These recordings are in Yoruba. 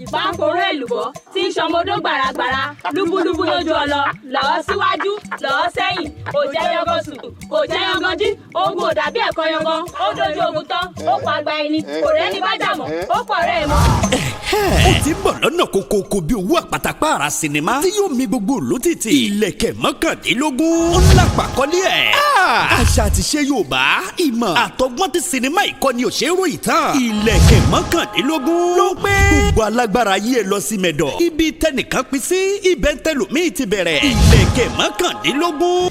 Ìpákòrò èlùbọ́ tí ń ṣọmọdó gbàràgbàrà lúbúlúbú lójú ọlọ lọ́ọ́ síwájú lọ́ọ́ sẹ́yìn kò jẹ́ yangan sùn kò jẹ́ yangan jí ogun ò dàbí ẹ̀kọ́ yangan ó dojú ogun tán ó pa àgbà ẹni kò rẹ́ni bá jà mọ́ ó pọ̀ rẹ́ ẹ̀ mọ́. Ó ti ń bọ̀ lọ́nà kókókó bí owó àpàtàpàrà sinimá tí yóò mi gbogbo lótìtì. Ìlẹ̀kẹ̀ 19 ó ń lápàkọ́lé ẹ̀. Àṣà àti ṣe Yorùbá, ìmọ̀ àtọgbọ́n ti sinimá ìkọ́ni òṣèré ìtàn. Ìlẹ̀kẹ̀ 19 ló ń pé gbogbo alágbára yí ẹ lọ sí mẹ́dọ̀. Ibi tẹnìkan pín sí ibẹ̀ ń tẹlòmíì ti bẹ̀rẹ̀. Ìlẹ̀kẹ̀ 19.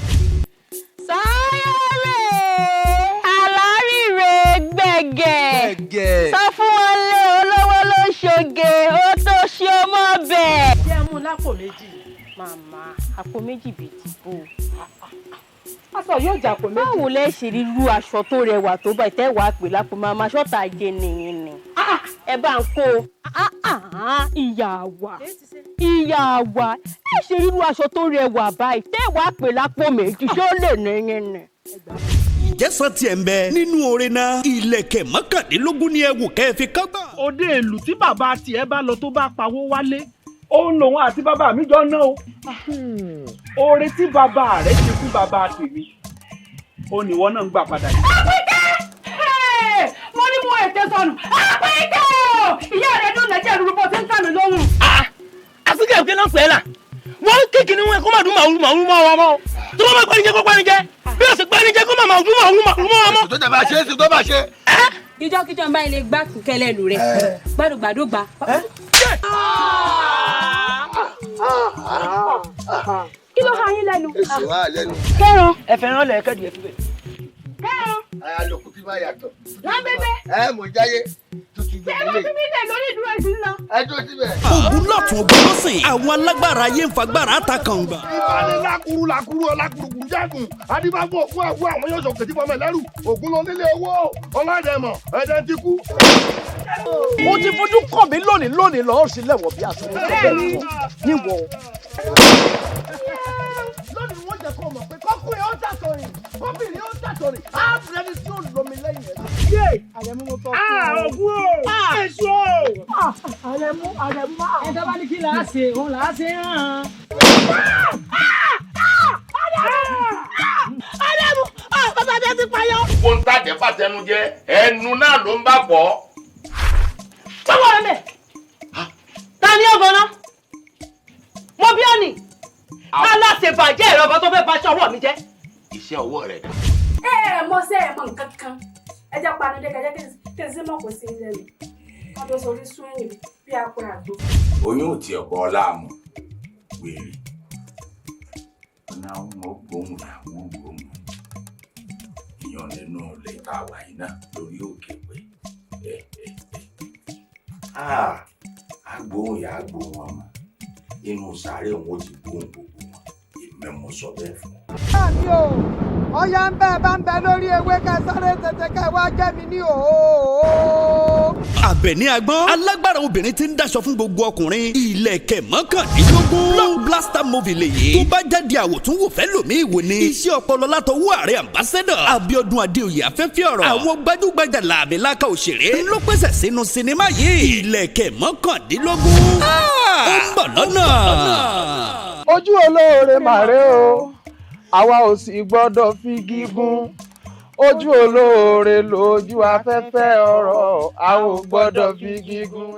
Sáyẹ̀rẹ̀ alárìnrè gbẹ̀gẹ̀, sọ fún wọn lé olówó ló ṣoge ó tó ṣe ọmọ bẹ́ẹ̀. Jẹ́ mú lápò méjì. Màmá, àpò méjì bíi ti bò? Aṣọ yóò jà àpò méjì. Báwo lẹ ṣe rí irú aṣọ tó rẹwà tó bá ìtẹ́wàá pè lápò? Màmá, ṣọ́tà ajé nìyẹn ni. Ẹ bá ń kó o. Ìyá wa, ìyá wa, ẹ ṣe irú aṣọ tó rẹwà báyìí tẹ́wàá pè lápò méjì, ṣó lè nìyẹn ni? Ìjẹ́sán tiẹ̀ ń bẹ nínú oore náà. Ìlẹ̀kẹ̀ 19 ni ẹ wò kẹ́ ẹ fi kọ́gbọ́n. Òde ìlú tí bàbá tiẹ̀ bá lọ tó bá pawó wálé, òun lòun àti bàbá mi jọ ná o. Oore tí bàbá rẹ̀ ṣe fún bàbá tèmi, ó ní ìwọ náà ń gbà padà yìí. Àpèkẹ́, mo ní mo ètè sọnù. Àpèkẹ́ o, ìyá rẹ̀ dùn lẹ́jẹ̀ rúru bó ti ń sàmì lóhùn. Àsìkò ìpín náà pẹ́ là wọ́n kéèkì ni wọn kó má dùn màwúrú màwúrú mọ́ wọn mọ́ tó bá má pẹ́nijẹ́ kó pẹ́nijẹ́ bí ó sì pẹ́nijẹ́ kó má màwúrú màwúrú màwúrú mọ́ wọn mọ́. Tó tẹ̀ bá ṣe é sí tó bá ṣe. Ìjọkíjọ ń bá ilé gbá kẹlẹ lù rẹ gbàdúgbàdúgba. Kí ló ha yín lẹ́nu? Èsì wà lẹ́nu. Kẹ́ran. Ẹ fẹ́ràn lẹ̀ kẹ́dùn ẹ̀ fi bẹ̀. Kẹ́ran. Àlòkù tí máa yàtọ̀. Lábẹ́bẹ́. Ẹ mọ̀ jáyé tuntun Ṣé ẹ bá fi mí lẹ̀ lórí ìdúró ìsìn lọ? Ẹ dúró síbẹ̀. Ogun lọ́tún, ogun lọ́sìn, àwọn alágbára ayé ń fagbára ta kàngbà. Ìbáni lákùrú lákùrú ọlákùrùkù jágùn adébáfò ògún àwọ àwọn yóò sọkè tí fọmọ ẹlẹ́rù ògún lọ nílé owó ọlọ́dẹ̀mọ̀ ẹ̀dẹ̀ ti kú. Mo ti fojú kàn mí lónìí lónìí lọ́ọ́ sí lẹ́wọ̀ bí aṣọ tó bẹ́ẹ̀ níwọ̀. Lónìí wọ́n jẹ́ kó mọ̀ pé kọ́kùnrin ó tàtọ̀rìn, kọ́bìnrin ó tàtọ̀rìn, á bẹ̀rẹ̀ tí ó lómi lẹ́yìn ẹ̀. Àrẹ̀mú, mo sọ fún ọ. Ògún o, èso o. Àrẹ̀mú, Àrẹ̀mú máa. Ẹ dábàá ní kí là á ṣe, òun là á ṣe hàn. Àrẹ̀mú, bàbá mi ti payọ́. Gbogbo ń tàjẹ́ fàtẹnu jẹ ẹnu náà ló ń bá pọ̀. Sọ́wọ́ rẹ̀ mẹ́. Ta ni ó gan-an? Mo bí ọ́ nì. Aláṣẹ̀bàjẹ́ ìrọ̀bọ tó fẹ́ baṣọ ọwọ́ mi jẹ́. Iṣẹ́ ọwọ́ rẹ̀ dà? Ẹ ẹ mọ sẹ ẹ mọ nǹkan kan, ẹ jẹ́ panudé kẹjẹ kí n sí mọ kò sí ilé mi ká tó sọrí sún ẹ̀yìn bí apẹ àgbo. Oyún ò tiẹ̀ bọ́ láàmú wèrè ọ̀nà àwọn ògbóhùn làwọn ògbóhùn ìyàn nínú ilé tá a wà yìí náà lórí òkè pé ẹ ẹ ẹ àgbóhùn yà á gbóhùn ọmọ inú sàárè òun ó ti gbóhùn gbogbo wọn, èmi mo sọ bẹ́ẹ̀ fún ọ. Mi o, ọyá ń bẹ́ẹ̀ bá ń bẹ lórí ewé kẹ sáré tètè kẹ wá jẹ́ mi ní òó. Àbẹ̀ní agbọ́n alágbára obìnrin tí ń daṣọ fún gbogbo ọkùnrin. Ìlẹ̀kẹ̀ 19 blockbuster movie lèyí tó bá jáde, àwòtúnwò fẹ́ lòmí ìwò ni. Iṣẹ́ ọpọlọ látọwọ́ ààrẹ ambassador Abiodun Adeoye afẹ́fẹ́ ọ̀rọ̀, àwọn gbajúgbajà làmìlaka òṣèré ló pèsè sínú sinimá yìí. Ìlẹ̀kẹ̀ 19, ó ń bọ̀ lọ́nà. Ojú olóore màrè o, àwa ò sì gbọ́dọ̀ fi gígùn ojú olóore lójú afẹ́fẹ́ ọ̀rọ̀, a ò gbọ́dọ̀ fi gígùn.